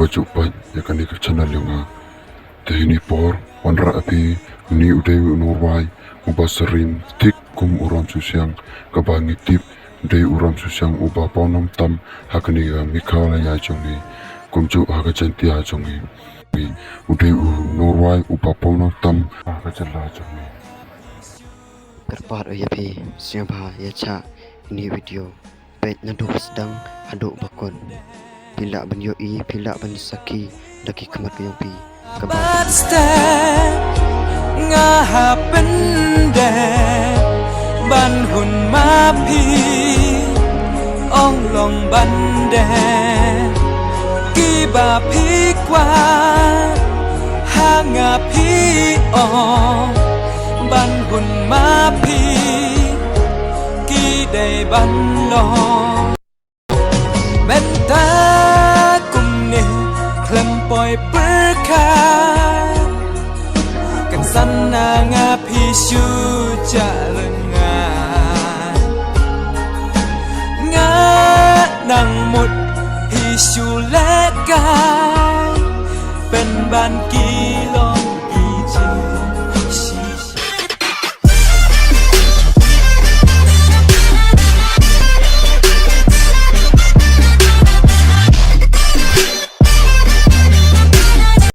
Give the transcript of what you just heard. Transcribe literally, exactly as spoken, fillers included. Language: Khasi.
Ju peit ïa kane ka channel jong nga. Te hini por wanrah ïa phi, une u dei u nongrwai uba syriem thik kum u ram shusiang, kaba ngi tip u dei u ram shusiang uba pawnam tam ha kane ka Meghalaya jong ngi, kumjuh ha ka Jaintia jong ngi. U dei u nongrwai uba pawnam tam ha ka jylla jong ngi. Kyrpad ïa phi sngewbha ïa shah ïa ine i video. Peit naduh ba sdang haduh ba kut. Phi lah ban ïohi, phi lah ban sakhi da ki khmat ka jong phi. Kaba Bad step nga ha pyndep ban hun ma phi, ong long ban dep kiba phi kwah, ha nga phi ong ban hun ma phi, ki dei ban long. Mynta kumne khlem poi pyrkhat, kan san na nga phi shu jah lyngngai. Nga nang mut phi shu lehkai, pynban ki long